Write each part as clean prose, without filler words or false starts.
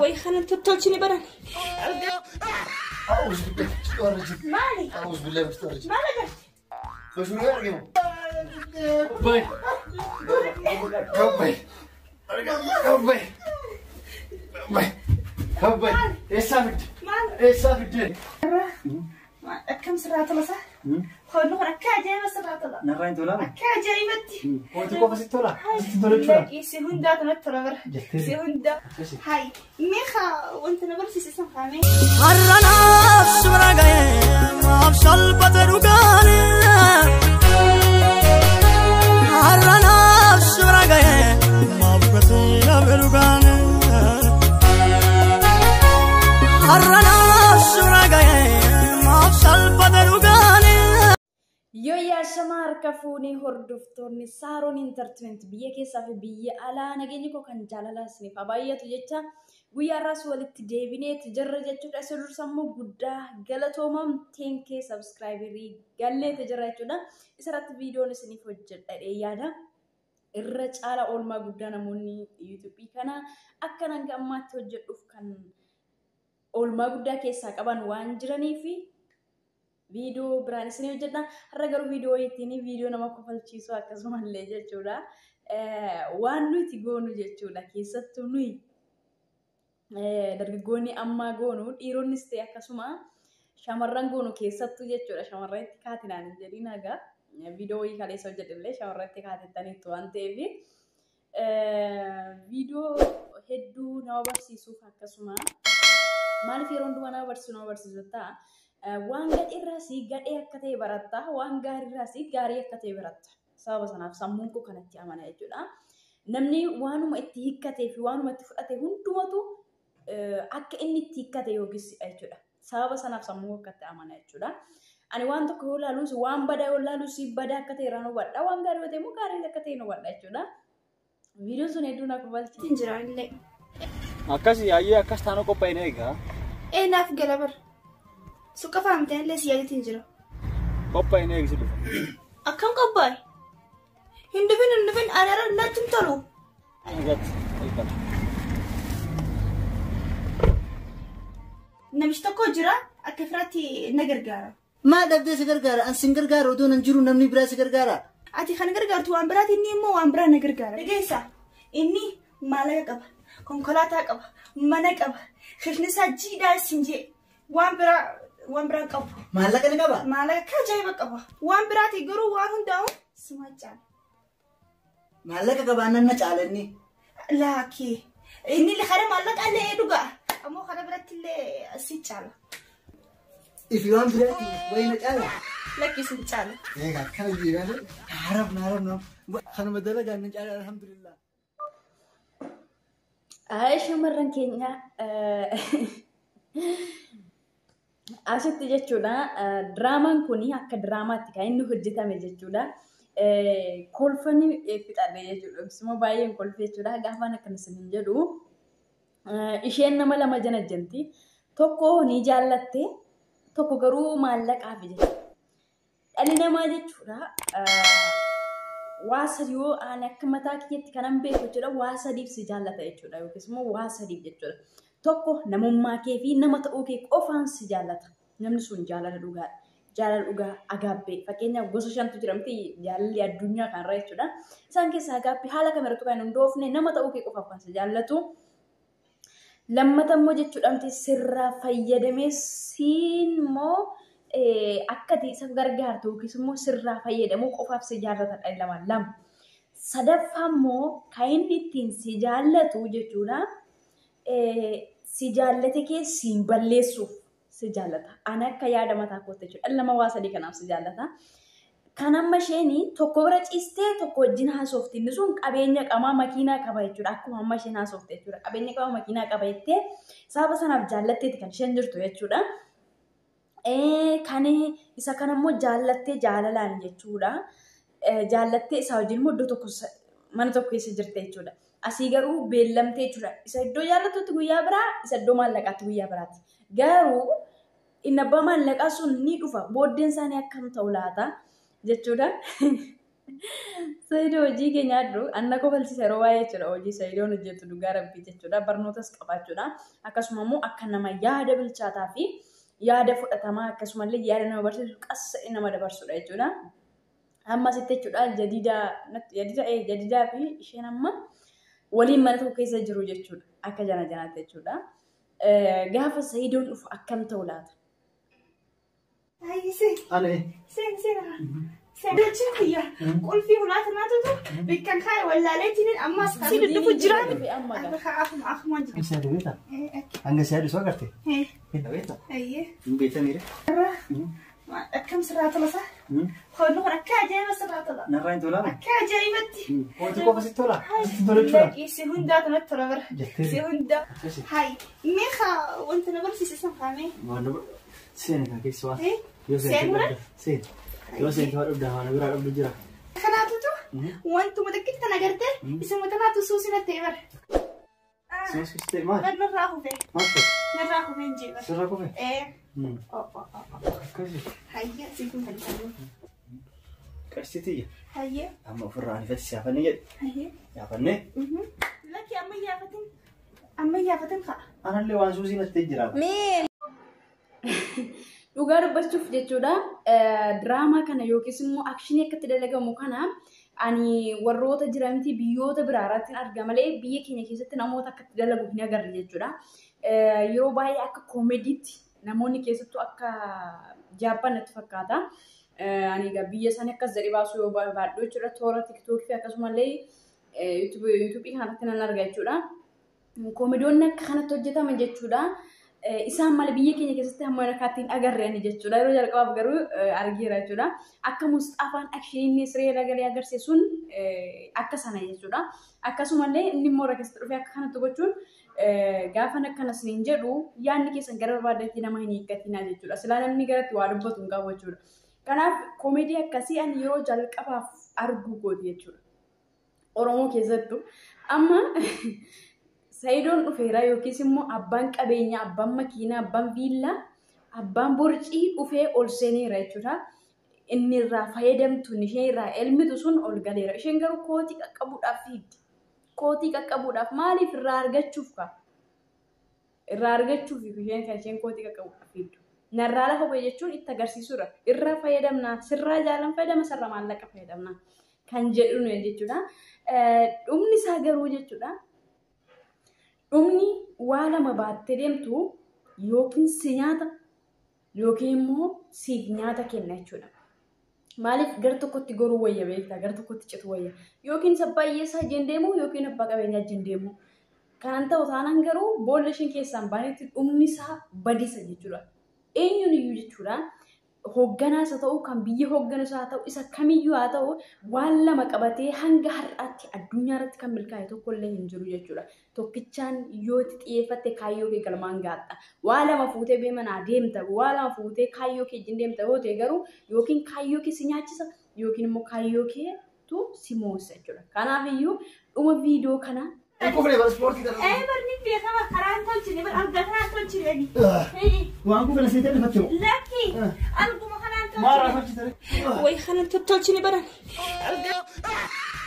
Wayii kana tottolchini baran. Maali? Maal agarte? Maal? Akkam sirraa tola saa? Hoolli kun akka ajaa'iba sirraa tola. Narraa hin tolaa? Akka ajaa'ibatti. Wanti qofa sitti tola? Sitti tola jechuudha. Lakkii si hundaa kanatti tola bara. Jettee. Si hundaa. Hayi. Mee haa wanta na barsiise san kaamee. Har'anaaf si bira ga'ee maaf salphate dhugaane. Har'anaaf si bira ga'ee maaf gatii dhabe dhugaane. Har'anaaf si bira ga'ee maaf salphate dhugaane. Yoo yaashamaa harka fuunee hordoftoonni Saaroon Entertainment biyya keessaa fi biyya alaa, nageenyi koo kan jaalalaa isiniif haa baay'atu jecha guyyaa har'aas walitti deebineeti jirra jechuudha. Isa dursa immoo guddaa galatoomaa 10K subscriberii galleeti jirra jechuudha. Isarratti viidiyoon isiniif hojjedha yaada. Irra caala oolmaa guddaa namoonni YouTubeii kana akka hanga ammaatti hojjedhuuf kan oolmaa guddaa keessaa qaban waan jiraniifi viidiyoo biraan isinii hojjedha. Har'a garuu viidiyoo ittiin viidiyoo nama kofalchiisu akkasumallee jechuudha. Waan nuti goonu jechuudha. Keessattuu nuyi dargaggoonni ammaa goonu, dhiironnis ta'e akkasuma shamarran goonu keessattuu jechuudha. Shamarran itti kaatinaan hin jedhin haga viidiyoo wayii kaleessa hojjedhe illee shamarran itti kaatettaniitu waan ta'eef viidiyoo hedduu nama barsiisuuf, akkasuma maaliif yeroo hundumaa nama barsiisu ta'a. Waan gadheerraas gadhee akka ta'e baratta, waan gaariirraas gaarii akka ta'e baratta. Sababa sanaaf sammuun koo kanatti amana jechuudha. Namni waanuma itti hiikkatee fi waanuma itti fudhate hundumatu akka inni itti hiikkate yookiis jechuudha. Sababa sanaaf sammuu koo akkatti amana jechuudha. Ani waan tokko yoo ilaalus, waan badaa yoo ilaalus badaa akka ta'e irraan hubadha. Waan gaarii yoo ta'e immoo gaarii akka ta'e hubadha jechuudha. Viidiyoon sun hedduu na kofalchi. Ittiin jira illee. Akkasii ayyee akkas taanoo qophaa'ine egaa. Ee, naaf gala bara. Suqa faamteen illee si yaadatiin jira. Qophaa'ine eegsi dhufa. Akkam qophaa'e? Hin dhufin, hin dhufin, ani irra natti hin tolu. Nagatti. Eeggatu. Namichi tokko jira, akka firaatti na gargaara. Maal dhabdee si gargaara? An sin gargaara odoo nan jiru namni biraa si gargaara. Ati kan gargaartu waan biraati, inni immoo waan biraa na gargaara. Dhageessa, inni maallaqa qaba, konkolaataa qaba, mana qaba, shishni isaa jiidhaa siin jee, waan biraa qabu. Maallaqa ni qaba. Maallaqa akka ajaa'iba qaba. Waan biraati garuu waan hundaa'u suma caala. Maallaqa qabaannaan na caala inni. Laakii inni kara maallaqa illee dhugaa ammoo kana biratti illee si caala. Ifi waan biraati wayi na caala. Lakki, sin caala. Egaa akkana jiran haarabna haarabna kanuma dalagaan na caala, alhamdulillah. Ay, shamarran keenya asitti jechuudha. Diraamaan kun akka diraamaatti kan inni hojjetame jechuudha. Kolfani fixadhe jechuudha. Ibsuma baay'een kolfe jechuudha. Gaafaan akkana isiniin jedhu, isheen nama lama janajjanti. Tokko ni jaallatte, tokko garuu maallaqaaf jechuudha. Dhalli namaa jechuudha waa sadi, yoo ani akka mataa kiyyatti kanan beeku jechuudha, waa sadiif si jaallata jechuudha, yookiis immoo waa sadiif jechuudha. Tokko, namummaa kee fi nama ta'uu kee qofaan si jaallata. Namni sun jaalala dhugaadha. Jaalala dhugaa agaabbee, fakkeenyaaf gosa shantu jira miti jaalalli addunyaa kanarra jechuudha. Isaan keessaa agaabbee haala kamirrattuu kan hin hundoofne, nama ta'uu kee qofaaf kan si jaallatu. Lammata immoo jechuudha miti sirraa fayyadamee siin immoo akka ati isa gargaartu yookiis immoo sirraa fayyadamuu qofaaf si jaallata dhalli namaa lama. Sadaffaa immoo kan inni ittiin si jaallatu jechuudha. Si jaallate kee siin balleessuuf si jaallata. Ani akka yaada mataa kootti jechuudha. Dhalli namaa waa sadii kanaaf si jaallata. Kan amma isheen tokko bira ciistee tokko wajjin haasofti. Inni sun qabeenya qabaa, makiinaa qaba jechuudha. Akkuma amma isheen haasofte jechuudha. Qabeenya qaba, makiinaa qaba jettee sababa sanaaf jaallatteeti kan isheen jirtu jechuudha. Kan isa kana immoo jaallattee jaalalaan jechuudha. Jaallattee isaa wajjin immoo iddoo tokko, mana tokko keessa jirte jechuudha. Asii garuu beellamtee jechuudha. Isa iddoo jaallattutti guyyaa biraa, isa iddoo maallaqaatti guyyaa biraati. Garuu inni abbaa maallaqaa sun ni dhufa. Booddeen isaanii akkam ta'u laata jechuudha. Saayidoo hojii kee nyaadhu. Anna kofalchiisa yeroo baay'ee jechuudha. Hojii Saayidoon hojjetu dhugaa rabbii jechuudha. Barnootas qabaachuudha. Akkasuma immoo akka nama yaada bilchaataa fi yaada fudhatamaa akkasumallee yaada nama barsiisu qassa'ee nama dabarsudha jechuudha. Amma asitti jechuudha Jadiidaa fi isheen amma waliin mana tokko keessa jiru jechuudha. Akka jana janaatti jechuudha. Gaafa Saayidoon dhufu akkam ta'u laata? Ayi seen. Ani. Seen seen. Seen. Jechuun kiyya qulfii hulaa tanaatutu bikkan kaa'e wallaaleetiin ammas si duddufu jiraan. Amma Akkuma akkuma jira. Si yaadu beektaa? Hanga si yaadu soo agarte? Beektaa? Ayyee. Hin beektamire? Akkam sirraa tola saa? Hoolli kun akka ajaa'iba sirraa tola. Narraa hin tolaa? Akka ajaa'ibatti. Wanti qofa sitti tola? Sitti tola jechuudha. Si hundaa kanatti tola bara. Jettee. Si hundaa. Akkasi. Hayi. Mee haa wanta na barsiise san kaamee. Waan nama seeni kan keessa waan. Eh? Yoo seente Seenuu dhabda. Seeni. Yoo seente waa dhabda waan biraa dhabdu jira. Kanaatutu wantuma xiqqeetti kan agartee isuma tanaatu suusi natti ta'e bara. Suus ta'e maal? Bar narraa kufe. Maal ta'e? Narraa kufe hin jee bara. Sirraa kufe? Ee. Oh, oh, oh, oh. Akkasi. Hayya siifin kan isaanii. Qarshii tiyya. Hayya. Amma ofirraa anifatti siyaafannee jedhe. Hayya. Yaafannee. Lakki amma yaafatin. Amma yaafatin ka'a. Anallee waan suusii natti ta'e jira. Dhugaa dubbachuuf jechuudha. Diraamaa kana yookiis immoo akshinii akkatti dalagamu kana ani warroota jiranti biyyoota biraa irratti arga malee biyya keenya keessatti namoota akkatti dalagu hin agarre jechuudha. Yeroo baay'ee akka koomediitti namoonni keessattuu akka Jaappaan natti fakkaata. Ani egaa biyya isaanii akkas jedhee baasuu yoo barbaadhu jechuudha. Toora tiktookii fi akkasumallee yuutuubii kanarratti nan arga jechuudha. Koomedoonni akka kanatti hojjetaman jechuudha. Isaan malee biyya keenya keessatti hamma akkaatti hin agarre ani jechuudha. Yeroo jalqabaaf garuu argeera jechuudha. Akka Musxafaan akshinii inni siree irra galee agarsiisuun akka sana jechuudha. Akkasumallee inni immoo irra keessatti dhufee akka kanatti gochuun gaafa akkana isiniin jedhu yaadni keessan gara barbaadetti nama hin hiikkatinaa jechuudha. Silaa namni garatti waa dubbatu hin qabu jechuudha. Kanaaf koomedii akkasii ani yeroo jalqabaaf arguu kooti jechuudha. Oromoo keessattuu. Amma Saayidoon dhufeera yookiis immoo abbaan qabeenyaa, abbaan makiinaa, abbaan viillaa, abbaan borcii dhufee ol seeneera jechuudha. Inni irraa fayyadamtu, inni isheen irraa elmitu sun ol galeera. Isheen garuu kootii qaqqabuudhaaf fiigdi. Kootii qaqqabuudhaaf maaliif irraa argachuuf kaa? Irraa argachuuf isheen kan isheen kootii qaqqabuudhaaf fiigdu. Narraa lafa bu'e jechuun itti agarsiisuudha. Irraa fayyadamnaa, sirraa jaalan fayyadama, sirraa maallaqa fayyadamnaa kan jedhuun jechuudha. Dhumni isaa garuu jechuudha. Dhumni waa lama baattee deemtu yookiin si nyaata yookiin immoo siif nyaata kenna jechuudha. Maaliif gara tokkotti goruu wayya beektaa gara tokkotti citu wayya yookiin isa baay'eessaa wajjin deemu yookiin abbaa qabeenyaa wajjin deemu. Kanan ta'u taanaan garuu boolla isheen keessaan baanetti dhumni isaa badisa jechuudha. Eenyuun iyyuu jechuudha. Hoogganaas haa ta'u kan biyya hoogganus haa ta'u isa kamiyyuu haa ta'u waan lama qabatee hanga har'aatti addunyaa irratti kan milkaa'e tokkollee hin jiru jechuudha. Tokkichaan yoo itti xiyyeeffatte kaayyoo kee galmaan gaatta. Waa lama fuutee beemanaa deemta. Waa lama fuutee kaayyoo kee wajjin deemta yoo ta'e garuu yookiin kaayyoo kee si nyaachisa yookiin immoo kaayyoo keetu si moosa jechuudha. Kanaaf iyyuu dhuma viidiyoo kana Hin kufne bara ispoortii kana. Ee barni beekama karaan tolchine bar argaa kanaan tolchine ani. Waan kufne seetee dhufatte moo? Lakki alguma kanaan Maal tolchine. tolchite? Way kanan tottolchine baran.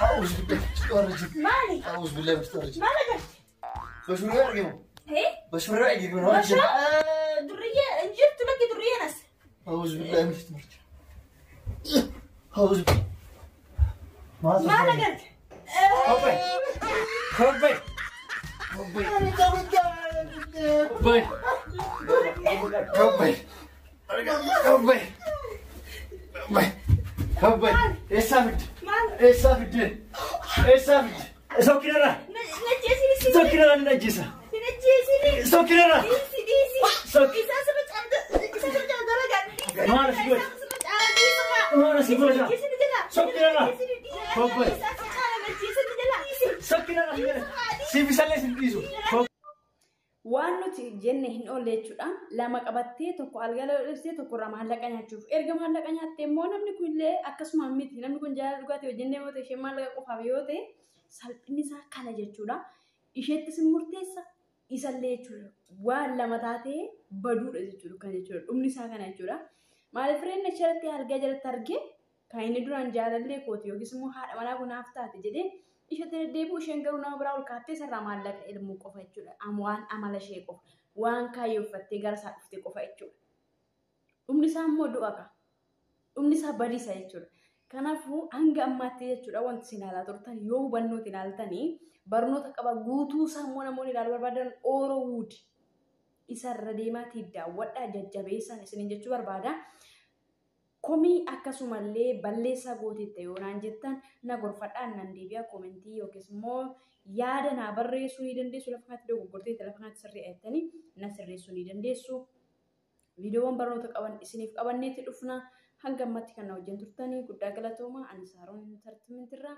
أعوذ بالله من الشيطان الرجيم. Maali? أعوذ بالله من الشيطان الرجيم. Maal agarte? بشرى أرجمه. Hee? بشرى أرجمه. Bashaa durriyyee jirtu lakki durriyyeen as. أعوذ بالله من الشيطان الرجيم. أعوذ بالله. Maal agarte? Kophee. Kophee. Kophee. Kophee. Kophee. Kophee. Kophee. Eessaa fidde? Maal? Eessaa fidde? Eessaa fidde? Sokkinarra. Najjeesini. Sokkinarra ni ajjeesa. Najjeesini. Sokkinarra. Dhiisi dhiisi. Sok. Isaa sirra caala isaa sirra caala dalagaa. Maal si godhe? Isaa sirra caala dhiisa. Maal si godhe? Najjeesini jala. Sokkinarra. Kophee. Isaa sirra caala najjeesini jala. Sokkinarra. Siif isallee sin dhiisu. Waan nuti jenne hin oolle jechuudha. Lama qabattee tokko algala dhiibsee tokko irraa maallaqa nyaachuuf. Erga maallaqa nyaatte immoo namni kun illee akkasuma miti. Namni kun jaalala dhugaatii wajjin deemu ta'e isheen maallaqa qofaaf yoo ta'e salphinni isaa kana jechuudha. Isheettis hin murteessa isallee jechuudha. Waan lama taatee baduudha jechuudha kan jechuudha. Dhumni isaa kana jechuudha. Maaliif reenya jalatti algaa jalatti argee Kan inni duraan jaalallee kooti yookiis immoo haadha manaa kunaaf taate jedhee isheetti deddeebi'u, isheen garuu nama biraa ol kaattee sarara maallaqa ilmuu qofa jechuudha. Waan amala ishee qofa, waan kaayyooffattee gara isaa dhufte qofa jechuudha. Dhumni isaa immoo du'a qaba. Dhumni isaa badiisa jechuudha. Kanaafuu hanga ammaatti jechuudha wanti isin ilaalaa turtan yoo hubannootiin ilaaltanii barnoota qaba. Guutuu isaa immoo namoonni ilaaluu barbaadan Ooroo Wuud isarra deemaatii daawwadhaa, jajjabeessaan isiniin jechuu barbaada. Komii akkasumallee balleessaa gooteetta yoo naan jettan na gorfadhaan nan deebi'a. Koomentii yookiis immoo yaada naa barreessuu ni dandeessu. Lafa kanatti dogoggorteetta, lafa kanatti sirrii jettanii na sirreessuu ni dandeessu. Viidiyoowwan barnoota qaban isiniif qabanneetti dhufna. Hanga ammatti kan na wajjin turtanii guddaa galatooma. Ani Saaroon Intartimentirraa.